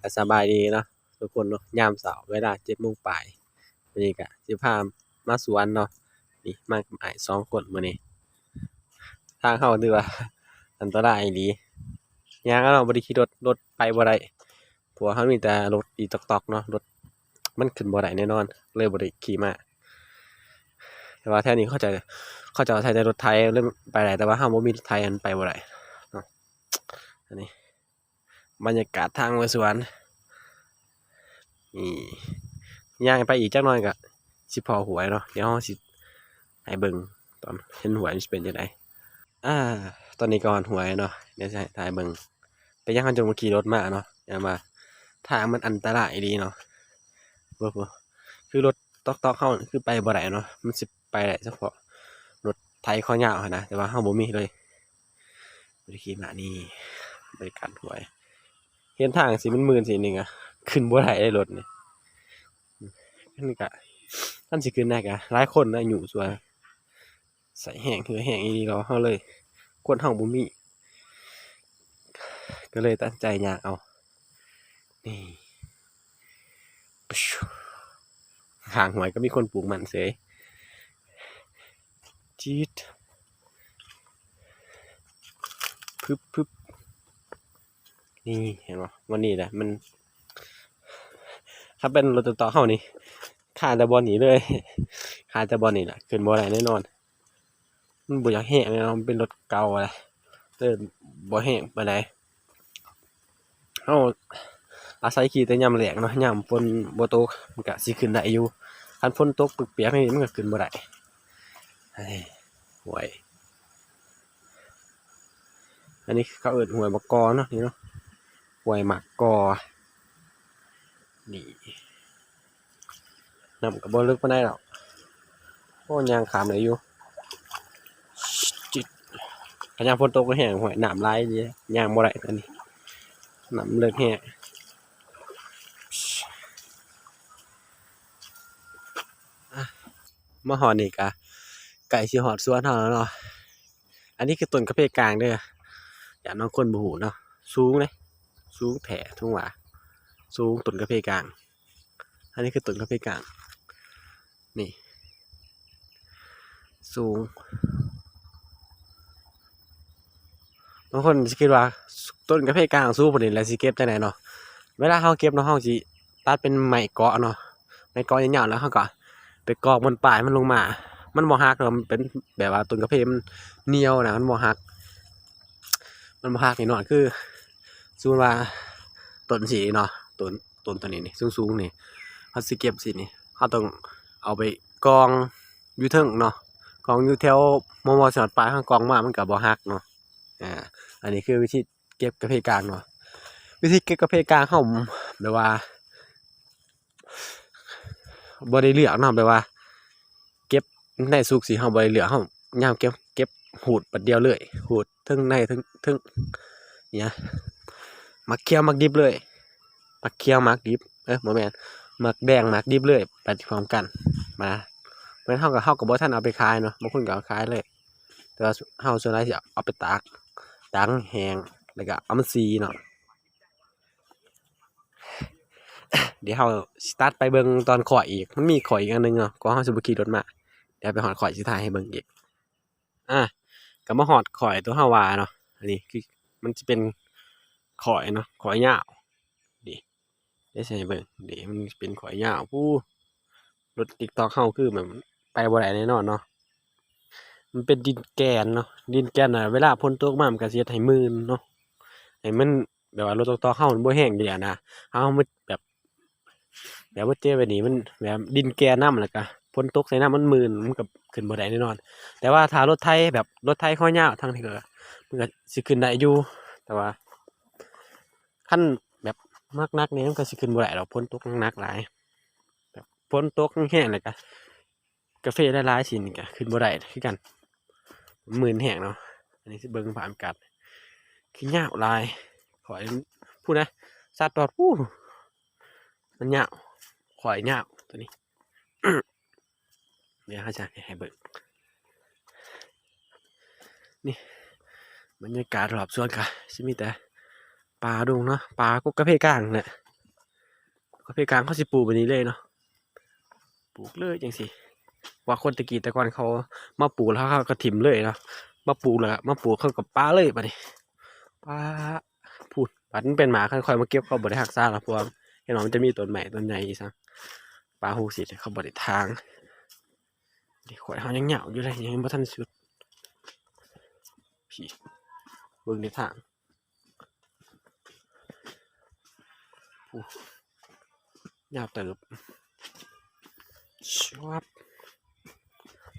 ກໍສະບາຍດີເນາະທຸກຄົນເນາະ, ຍາມເຊົ້າເວລາເຈັດໂມງປາຍ, ມື້ນີ້ກໍຊິພາມາສວນເນາະ. ນີ້ມາກັບອ້າຍສອງຄົນມື້ນີ້. ທາງເຮົາຖືວ່າອັນຕະລາຍອີ່ຫຼີ, ຍ່າງເນາະ, ບໍ່ໄດ້ຂີ່ລົດ, ລົດໄປບໍ່ໄດ້ ເພາະວ່າເຮົາມີແຕ່ລົດອີຕອກໆເນາະ, ລົດມັນຂຶ້ນບໍ່ໄດ້ແນ່ນອນ, ເລີຍບໍ່ໄດ້ຂີ່ມາ. ແຕ່ວ່າແຖວນີ້ເຂົາເຈົ້າ, ເຂົາເຈົ້າໃຊ້ແຕ່ລົດໄຖເລີຍໄປໄດ້, ແຕ່ວ່າເຮົາບໍ່ມີລົດໄຖ ມັນໄປບໍ່ໄດ້ເນາະ. ອັນນີ້ບັນຍາກາດທາງໄປສວນ. ນີ້ ຍ່າງໄປອີກຈັກໜ່ອຍກໍຊິພໍ້ຫ້ວຍເນາະ, ດຽວເຮົາຊິໃຫ້ເບິ່ງຕອນເຫັນຫ້ວຍມັນຊິເປັນຈັ່ງໃດ. ອາ ຕອນນີ້ກໍຮອດຫ້ວຍເນາະ, ດຽວຊິໃຫ້ຖ່າຍເບິ່ງ. ເປັນຫຍັງເຮົາຈຶ່ງບໍ່ຂີ່ລົດມາເນາະ, ຍ້ອນວ່າທາງມັນອັນຕະລາຍອີ່ຫຼີເນາະ. ເບິ່ງ ຄືລົດຕອກໆເຮົາຄືໄປບໍ່ໄດ້ເນາະ, ມັນຊິໄປໄດ້ສະເພາະລົດໄຖຄໍຍາວຫັ້ນນະ, ແຕ່ວ່າເຮົາບໍ່ມີເລີຍ. ບໍ່ໄດ້ຂີ່ມາ. ນີ້ບັນຍາກາດຫ້ວຍ, ເຫັນທາງຊິມັນມື່ນຊິໜຶ່ງອະ, ຂຶ້ນບໍ່ໄດ້ເລີຍລົດນີ້. ອັນນີ້ກະ ຄັນຊິຂຶ້ນໄດ້ກະຫຼາຍຄົນນະ, ຫຍຸ້ງສ່ວນ ໃຊ້ແຮງ ເຫື່ອແຮງອີ່ຫຼີເນາະ, ເຮົາເລີຍ ຄົນເຮົາບໍ່ມີ ກໍເລີຍຕັດສິນໃຈຍ່າງເອົາ. ນີ້ ຂ້າງຫ້ວຍກໍມີຄົນປູກມັນເສີຍ. ຈີດ ພຶບໆ ນີ້ເຫັນບໍ່? ວັນນີ້ແຫຼະມັນ ຖ້າເປັນລົດຕອກໆເຮົານີ້ ຄາແຕ່ບ່ອນນີ້ເລີຍ, ຄາແຕ່ບ່ອນນີ້ແຫຼະ, ຂຶ້ນບໍ່ໄດ້ແນ່ນອນ. ມັນບໍ່ຢາກແຮງເນາະ, ມັນເປັນລົດເກົ່າແຫຼະ, ເລີຍບໍ່ແຮງປານໃດ. ເຮົາອາໄສຂີ່ແຕ່ຍາມແລ້ງເນາະ, ຍາມຝົນບໍ່ຕົກມັນກະຊິຂຶ້ນໄດ້ຢູ່, ຄັນຝົນຕົກປຽກໆນີ້ມັນກະຂຶ້ນບໍ່ໄດ້. ເຮີ້ຍ ຫ້ວຍ ອັນນີ້ເຂົາເອີ້ນຫ້ວຍໝາກກໍເນາະ, ນີ້ເນາະ ຫ້ວຍໝາກກໍ. ນີ້ ນ້ຳກໍບໍ່ເລິກປານໃດດອກ. ໂອ້ ຍ່າງຂ້າມໄດ້ຢູ່. ຈິດ ຄັນຍາມຝົນຕົກແຮງ ຫ້ວຍ ນ້ຳຫຼາຍເດ້, ຍ່າງບໍ່ໄດ້ຕອນນີ້, ນ້ຳເລິກແຮງ. ມາຮອດນີ້ກະໃກ້ຊິຮອດສວນເຮົາແລ້ວເນາະ. ອັນນີ້ຄືຕົ້ນກາເຟກາງເດີ, ຢ້ານບາງຄົນບໍ່ຮູ້ເນາະ, ສູງເດ້, ສູງແທ້ ຖືວ່າສູງ, ຕົ້ນກາເຟກາງ. ອັນນີ້ຄືຕົ້ນກາເຟກາງ ນີ້ ສູງ. ບາງຄົນຊິຄິດວ່າຕົ້ນກາເຟກາງສູງປານນີ້ແລ້ວຊິເກັບຈັ່ງໃດເນາະ? ເວລາເຮົາເກັບເນາະ, ເຮົາຊິຕັດເປັນໄມ້ເກາະເນາະ, ໄມ້ເກາະຍາວໆ ແລ້ວເຮົາກໍໄປກອກມັນ ປາຍມັນລົງມາ. ມັນບໍ່ຫັກເນາະ, ມັນເປັນແບບວ່າຕົ້ນກາເຟມັນໜຽວນະ, ມັນບໍ່ຫັກ, ມັນບໍ່ຫັກແນ່ນອນ. ຄືສົມມຸດວ່າຕົ້ນຊີ້ເນາະ, ຕົ້ນ ຕົ້ນຕົວນີ້ນີ້ ສູງໆນີ້, ເຮົາຊິເກັບຊີ້ນີ້ ເຮົາຕ້ອງເອົາໄປກອງຢູ່ເທິງເນາະ, ກອງຢູ່ແຖວ ມໍ່ໆ ຊິຮອດປາຍ ເຮົາກອງມາມັນກໍບໍ່ຫັກເນາະ. ອາ ອັນນີ້ຄືວິທີເກັບກາເຟກາງເນາະ. ວິທີເກັບກາເຟກາງເຮົາແບບວ່າບໍ່ໄດ້ເລືອກເນາະ, ແບບວ່າເກັບໃນສຸກຊີ້ເຮົາບໍ່ໄດ້ເລືອກ, ເຮົາຍາມເກັບ ເກັບຫູດບາດດຽວເລີຍ, ຫູດ ເທິງໃນ ເທິງ ເທິງ ຫຍັງ ໝາກຂຽວໝາກດິບເລີຍ, ໝາກຂຽວໝາກດິບ ເອີ ບໍ່ແມ່ນ ໝາກແດງໝາກດິບເລີຍ ໄປພ້ອມກັນ. ມາ ແມ່ນເຮົາກໍ ເຮົາກໍບໍ່ທັນເອົາໄປຂາຍເນາະ, ບາງຄົນກໍເອົາຂາຍເລີຍ, ແຕ່ວ່າເຮົາສ່ວນຫຼາຍຊິເອົາໄປຕາກ ຕາກໃຫ້ແຫ້ງ ແລ້ວກໍເອົາມາສີເນາະ. ດຽວເຮົາຊິຕັດໄປເບິ່ງຕອນຂ້ອຍອີກ, ມັນມີຂ້ອຍອີກອັນໜຶ່ງເນາະ, ກໍເຮົາຊິບໍ່ຂີ່ລົດມາ, ດຽວໄປຮອດຂ້ອຍຊິຖ່າຍໃຫ້ເບິ່ງອີກ. ອາ ກໍມາຮອດຂ້ອຍຕົວເຮົາວ່າເນາະ, ອັນນີ້ຄືມັນຊິເປັນຂ້ອຍເນາະ, ຂ້ອຍຍາວ ນີ້ ດຽວຊິໃຫ້ເບິ່ງ ນີ້ ມັນເປັນຂ້ອຍຍາວ. ໂອ້ ລົດຕິກຕັອກເຮົາຄືແບບໄປບໍ່ໄດ້ແນ່ນອນເນາະ, ມັນເປັນດິນແກ່ນເນາະ, ດິນແກ່ນນະ ເວລາຝົນຕົກມາມັນກໍຊິເຮັດໃຫ້ມື່ນເນາະ, ໃຫ້ມັນ ແບບວ່າລົດຕອກໆເຮົາມັນບໍ່ແຮງຢູ່ແລ້ວນະ, ເຮົາ ເຮົາມາແບບ ແບບວ່າເຈໄວ້ນີ້ ມັນແບບດິນແກ່ນຳ ແລ້ວກະຝົນຕົກໃສ່ນຳ ມັນມື່ນ ມັນກໍຂຶ້ນບໍ່ໄດ້ແນ່ນອນ. ແຕ່ວ່າຖ້າລົດໄຖ ແບບລົດໄຖຄໍຍາວທາງນີ້ ກໍ ມັນກໍຊິຂຶ້ນໄດ້ຢູ່, ແຕ່ວ່າຄັນແບບໜັກໆນີ້ ມັນກໍຊິຂຶ້ນບໍ່ໄດ້ດອກ, ຝົນຕົກໜັກໆຫຼາຍ, ແບບຝົນຕົກແຮງໆ ແລ້ວກະ ກາເຟຫຼາຍໆຊີ້ນີ້ກໍຂຶ້ນບໍ່ໄດ້ຄືກັນ, ມື່ນແຮງເນາະ. ອັນນີ້ຊິເບິ່ງພາບບັນຍາກາດ ຄືຍາວຫຼາຍ, ຂ້ອຍ ພຸ້ນນະ ສາດຕອດ ພຸ້ນ ມັນຍາວ, ຂ້ອຍຍາວຕົວນີ້. ດຽວເຮົາຈະໃຫ້ເບິ່ງ ນີ້ ບັນຍາກາດຮອບສວນກະຊິມີແຕ່ປ່າດົງເນາະ, ປ່າກົກກາເຟກາງແຫຼະ. ກາເຟກາງເຂົາຊິປູກແບບນີ້ເລີຍເນາະ ປູກເລີຍຈັ່ງຊີ້ ວ່າຄົນແຕ່ກີ້ແຕ່ກ່ອນເຂົາມາປູກແລ້ວເຂົາກໍຖິ້ມເລີຍເນາະ ມາປູກແລ້ວກໍມາປູກເຂົາກໍປະເລີຍບາດນີ້ ປະ ພຸ້ນ ບາດມັນເປັນໝາກ ຄັນຂ້ອຍມາເກັບເຂົາບໍ່ໄດ້ຮັກສາດອກ ເພາະວ່າເຫັນວ່າມັນຈະມີຕົ້ນໄມ້ຕົ້ນໃຫຍ່ອີ່ສັງ ປ່າຮູ້ສິດ ເຂົາບໍ່ໄດ້ຖາງ ນີ້ ຂ້ອຍເຮົາຍັງຍາວຢູ່ເລີຍ ຍັງບໍ່ທັນສຸດ ພີ້ ເບິ່ງໃນທາງ ໂອ້ ຍາວເຕີບ ຊວບ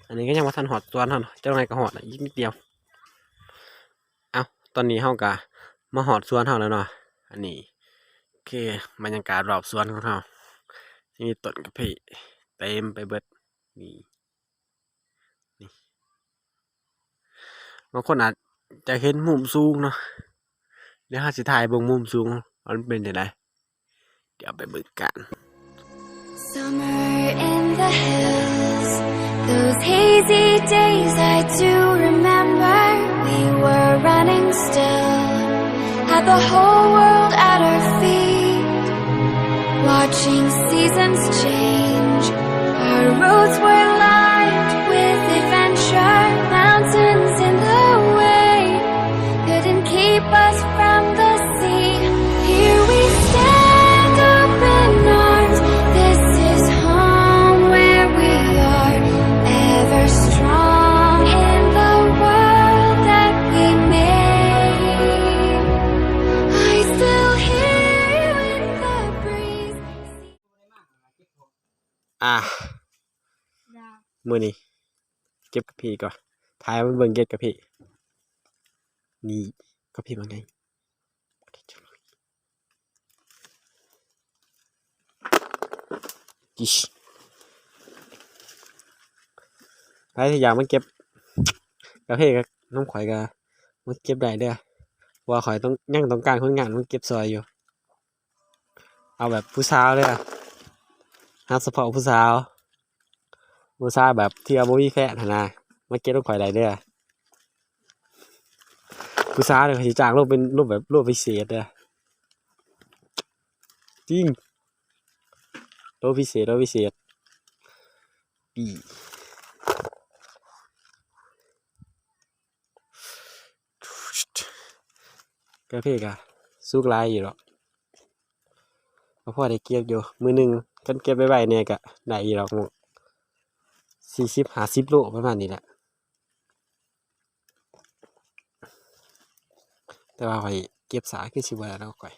ອັນນີ້ກໍຍັງບໍ່ທັນຮອດສວນເຮົາເນາະ ຈັກໜ້ອຍກໍຮອດລະ ອີກນິດດຽວ ເອົ້າ ຕອນນີ້ເຮົາກໍມາຮອດສວນເຮົາແລ້ວເນາະ ອັນນີ້ ໂອເຄ ບັນຍາກາດລອບສວນຂອງເຮົາ ມີຕົ້ນກາເຟເຕັມໄປເບິດ ນີ້ ນີ້ ບາງຄົນອາດຈະເຫັນມຸມສູງເນາະ ດຽວເຮົາຊິຖ່າຍເບິ່ງມຸມສູງວ່າມັນເປັນຈັ່ງໃດ ດຽວໄປເບິ່ງກັນ. Summer in the hills, those hazy days I do remember. We were running still, had the whole world at our feet, watching seasons change. Our roads were lined with adventure, mountains in the way, couldn't keep us from the sea. Here we stand, open arms. This is home where we are, ever strong in the world that we made. I still hear you in the breeze. ອ່າ ມື້ນີ້ເກັບກາເຟກ່ອນ ພາມາເບິ່ງເກັບກາເຟ ນີ້ ກາເຟບັກໃຫຍ່ ໄປ ຢາກມາເກັບກາເຟນຳຂ້ອຍກໍມາເກັບໄດ້ເດີ ເພາະວ່າຂ້ອຍຕ້ອງ ຍັງຕ້ອງການຄົນງານມາເກັບຊ່ອຍຢູ່. ເອົາແບບຜູ້ສາວເດີ ຮັບສະເພາະຜູ້ສາວ ຜູ້ສາວແບບທີ່ວ່າບໍ່ມີແຟນຫັ້ນນະ ມາເກັບນຳຂ້ອຍໄດ້ເດີ ຜູ້ສາວນີ້ຂ້ອຍຊິຈ້າງລົງເປັນ ລົງແບບ ລົງພິເສດເດີ ຈິງ ລົງພິເສດ ລົງພິເສດ ປີ ກາເຟກະສຸກຫຼາຍຢູ່ດອກ ກໍພໍໄດ້ເກັບຢູ່ ມື້ໜຶ່ງຄັນເກັບໄວໆແດ່ກໍໄດ້ຢູ່ດອກ ສີ່ສິບຫ້າສິບໂລປະມານນີ້ແຫຼະ ແຕ່ວ່າຂ້ອຍເກັບສາຄືຊິບໍ່ໄດ້ດອກຂ້ອຍ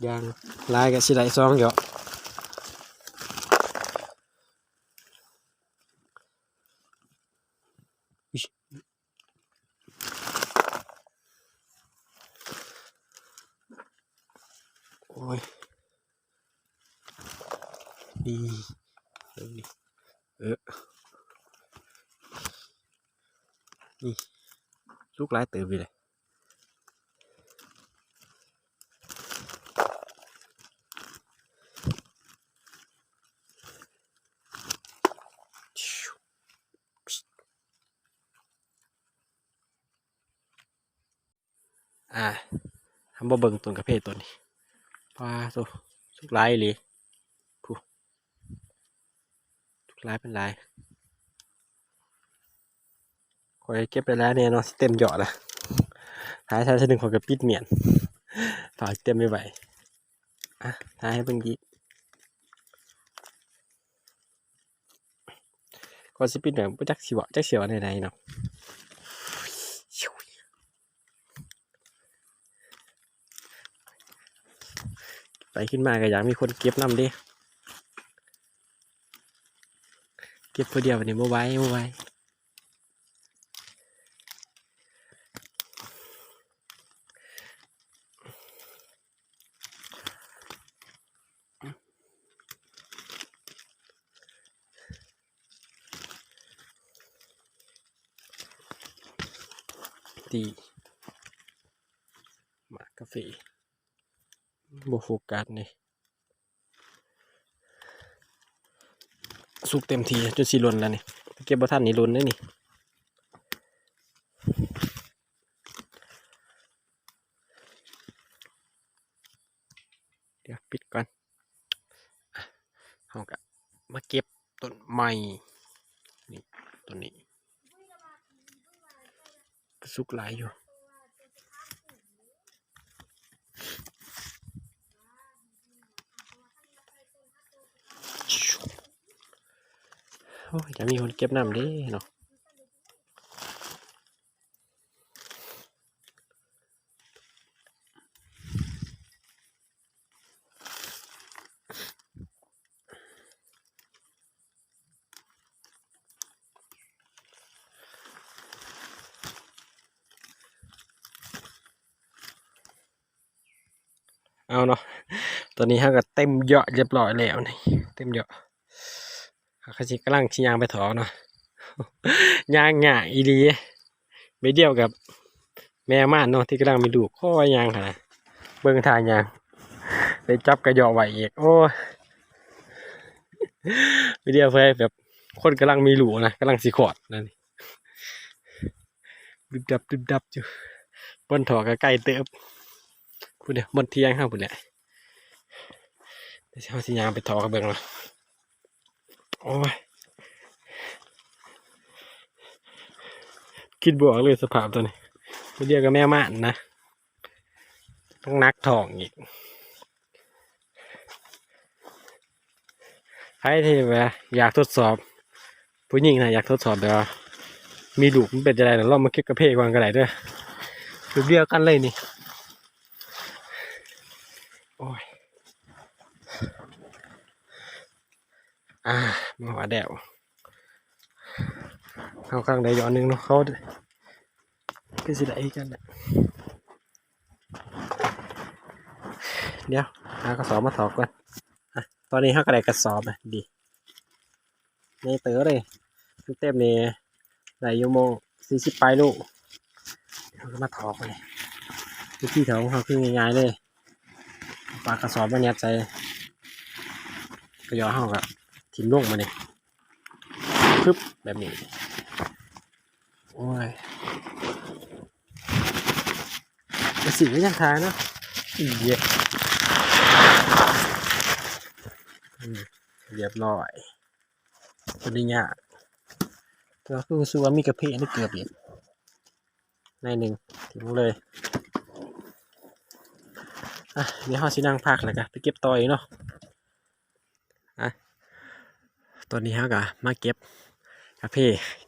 ຢ່າງຫຼາຍກໍຊິໄດ້ສອງຢອກ. ໂອ້ຍ ນີ້ ເບິ່ງນີ້ ເອີ ນີ້ ສຸກຫຼາຍເຕີບຢູ່ເດ. ອ່າ ເຮົາມາເບິ່ງຕົ້ນກາເຟຕົ້ນນີ້ ປາໂທ້ ສຸກຫຼາຍອີ່ຫຼີ ພຸ້ນ ສຸກຫຼາຍເປັນຫຼາຍ ຂ້ອຍເກັບໄດ້ຫຼາຍແນ່ເນາະ ຊິເຕັມຢອກລະ ຫາຍຊາຍຊາຍໜຶ່ງ ຂ້ອຍກໍປິດມ້ຽນ ຝາກເຕັມໄວໆ ອ່ະ ຖ່າຍໃຫ້ເບິ່ງອີກ. ກ່ອນຊິປິດແບບບໍ່ຈັກຊິເວົ້າ ຈັກຊິເວົ້າແນວໃດເນາະ ໄປຂຶ້ນມາກໍຢາກມີຄົນເກັບນຳເດ້ ເກັບຜູ້ດຽວນີ້ບໍ່ໄຫວ ບໍ່ໄຫວ. ນີ້ ໝາກກາເຟ ບໍ່ໂຟກັສນີ້ ສຸກເຕັມທີ່ ຈົນຊິຫຼົ່ນແລ້ວນີ້ ເກັບບໍ່ທັນນີ້ຫຼົ່ນເດ້ນີ້. ດຽວປິດກ່ອນ. ເຮົາກະມາເກັບຕົ້ນໃໝ່ ນີ້ ຕົ້ນນີ້ກະສຸກຫຼາຍຢູ່. ໂອ້ຍ ຢາກມີຄົນເກັບນຳເດ້ເນາະ. ເອົາເນາະ ຕອນນີ້ເຮົາກະເຕັມເຢາະຮຽບຮ້ອຍແລ້ວນີ້ ເຕັມເຢາະ. ເຂົາຊິກຳລັງຊິຍ່າງໄປຖອກເນາະ ຍ່າງຍາກອີ່ຫຼີ. ໄປດຽວກັບແມ່ມານເນາະ ທີ່ກຳລັງມີລູກ ໂອ້ຍ ຍ່າງຫັ້ນນະ ເບິ່ງທ່າຍ່າງ ໄດ້ຈັບກະເຢາະໄວ້ອີກ ໂອ້ຍ. ໄປດຽວເພິ່ນແບບຄົນກຳລັງມີລູກນະ ກຳລັງຊິຄອດນັ້ນ ດຶບດັບ ດຶບດັບຢູ່ ບ່ອນຖອກກະໄກເຕີບ ພຸ້ນເດ້ ບ່ອນຖຽງເຮົາພຸ້ນແຫຼະ. ດຽວເຮົາຊິຍ່າງໄປຖອກໃຫ້ເບິ່ງເນາະ. ໂອ້ຍ ຄິດບໍ່ອອກເລີຍສະພາບໂຕນີ້ ໄປດຽວກັບແມ່ມານນະ ໜັກທ້ອງອີກ. ໃຜທີ່ແບບວ່າຢາກທົດສອບ ຜູ້ຍິງນະ ຢາກທົດສອບແບບວ່າມີລູກມັນເປັນຈັ່ງໃດນະ ລອງມາເກັບກາເຟກ່ອນກະໄດ້ເດີ ແບບດຽວກັນເລີຍນີ້. ໂອ້ຍ ອ່າ ມາຮອດແລ້ວ ເຮົາກຳລັງໄດ້ຢອດໜຶ່ງເນາະ ເຂົາຄືຊິໄດ້ຄືກັນແຫຼະ. ດຽວຫາກະສອບມາຖອກກ່ອນ. ອ່ະ ຕອນນີ້ເຮົາກະໄດ້ກະສອບແລ້ວ ດີ ໃຫຍ່ເຕີບເລີຍ ເຕັມໆນີ້ໄດ້ຢູ່ໂມງສີ່ສິບປາຍໂລ. ເຮົາກະມາຖອກບາດນີ້ ວິທີຖອກຂອງເຮົາຄືງ່າຍໆເລີຍ ເອົາປາກກະສອບມາຍັດໃສ່ກະເຢາະ ເຮົາກະຖິ້ມລົງບາດນີ້ ປຶບ ແບບນີ້. ໂອ້ຍ ກະຊິໄດ້ຍັງທາເນາະ ເຢັບ ອືມ ຮຽບຮ້ອຍ ບໍ່ໄດ້ຍາກ ແຕ່ວ່າຄືຮູ້ສຶກວ່າມີກາເຟໃນເກືອບອີກໜ້ອຍໜຶ່ງ ຖິ້ມລົງເລີຍ. ອ່ະ ດຽວເຮົາຊິນັ່ງພັກແລ້ວກະໄປເກັບຕໍ່ອີກເນາະ. ອ່ະ ຕອນນີ້ເຮົາກະມາເກັບກາເຟ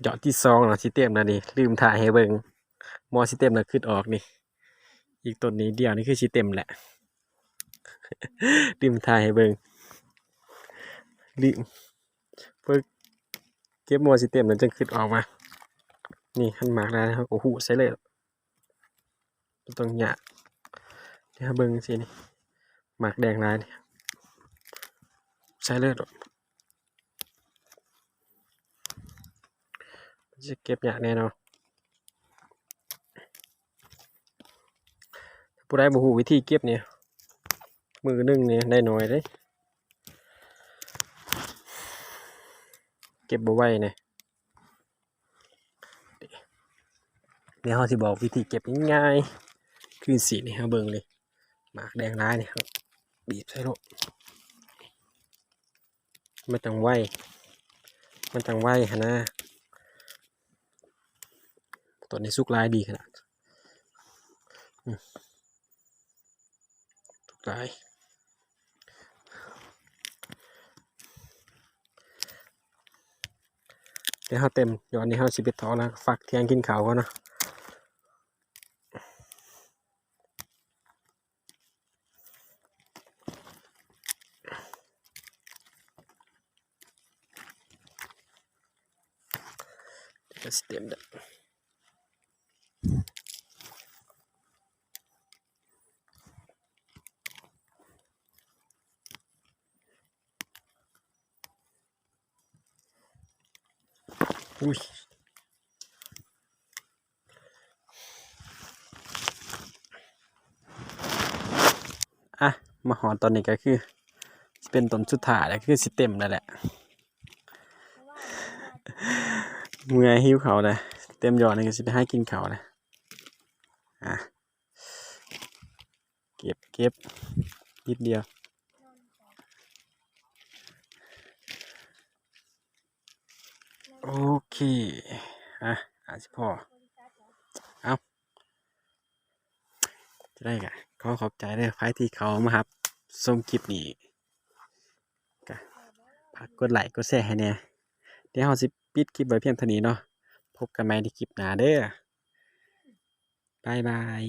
ຢອດທີສອງເນາະ ຊິເຕັມແລ້ວນີ້ ລືມຖ່າຍໃຫ້ເບິ່ງ ໝໍຊິເຕັມແລ້ວ ຄຶດອອກນີ້ ອີກຕົ້ນນີ້ດຽວນີ້ຄືຊິເຕັມແຫຼະ ລືມຖ່າຍໃຫ້ເບິ່ງ ລືມ ເບິ່ງ ເກັບໝໍຊິເຕັມແລ້ວຈຶ່ງຄຶດອອກມາ ນີ້ ຄັນໝາກແລ້ວເຮົາກະຫູດໃສ່ເລີຍ ບໍ່ຕ້ອງຍາກ. ດຽວເຮົາເບິ່ງຈັ່ງຊີ້ນີ້ ໝາກແດງຫຼາຍນີ້ ໃສ່ເລີຍໂລດ ມັນຊິເກັບຍາກແນ່ນອນ. ຜູ້ໃດບໍ່ຮູ້ວິທີເກັບນີ້ ມື້ໜຶ່ງນີ້ໄດ້ໜ້ອຍເດ້ ເກັບບໍ່ໄວນີ້. ດຽວເຮົາຊິບອກວິທີເກັບງ່າຍໆ ຄືຊີ້ນີ້ ເຮົາເບິ່ງນີ້ ໝາກແດງຫຼາຍນີ້ ເຮົາບີບໃສ່ໂລດ ມັນຈັ່ງໄວ ມັນຈັ່ງໄວຫັ້ນນະ. ໂຕນີ້ສຸກຫຼາຍ ດີຂະໜາດ ອືມ ສຸກຫຼາຍ. ດຽວເຮົາເຕັມ ດຽວອັນນີ້ເຮົາຊິໄປຖອກແລ້ວ ຝາກທ່ຽງກິນເຂົ້າກ່ອນເນາະ. ກະຊິເຕັມແລ້ວ ອຸ້ຍ. ອ່ະ ມາຮອດຕອນນີ້ກະຄືຊິເປັນຕົ້ນສຸດທ້າຍແລ້ວ ຄືຊິເຕັມແລ້ວແຫຼະ ເມື່ອຍ ຫິວເຂົ້າແລ້ວ ເຕັມຢອດນີ້ກະຊິໄປຫາກິນເຂົ້າແລ້ວ. ອ່ະ ເກັບ ເກັບ ນິດດຽວ ອາ ອາດຊິພໍ ເອົ້າ ຈະໄດ້ກະຂໍຂອບໃຈເດີ ໃຜທີ່ເຂົ້າມາຮັບຊົມຄລິບນີ້ ກະຝາກກົດໄລ້ກົດແຊໃຫ້ແດ່. ດຽວເຮົາຊິປິດຄລິບໄວ້ພຽງເທົ່ານີ້ເນາະ. ພົບກັນໃໝ່ໃນຄລິບໜ້າເດີ. ບາຍບາຍ.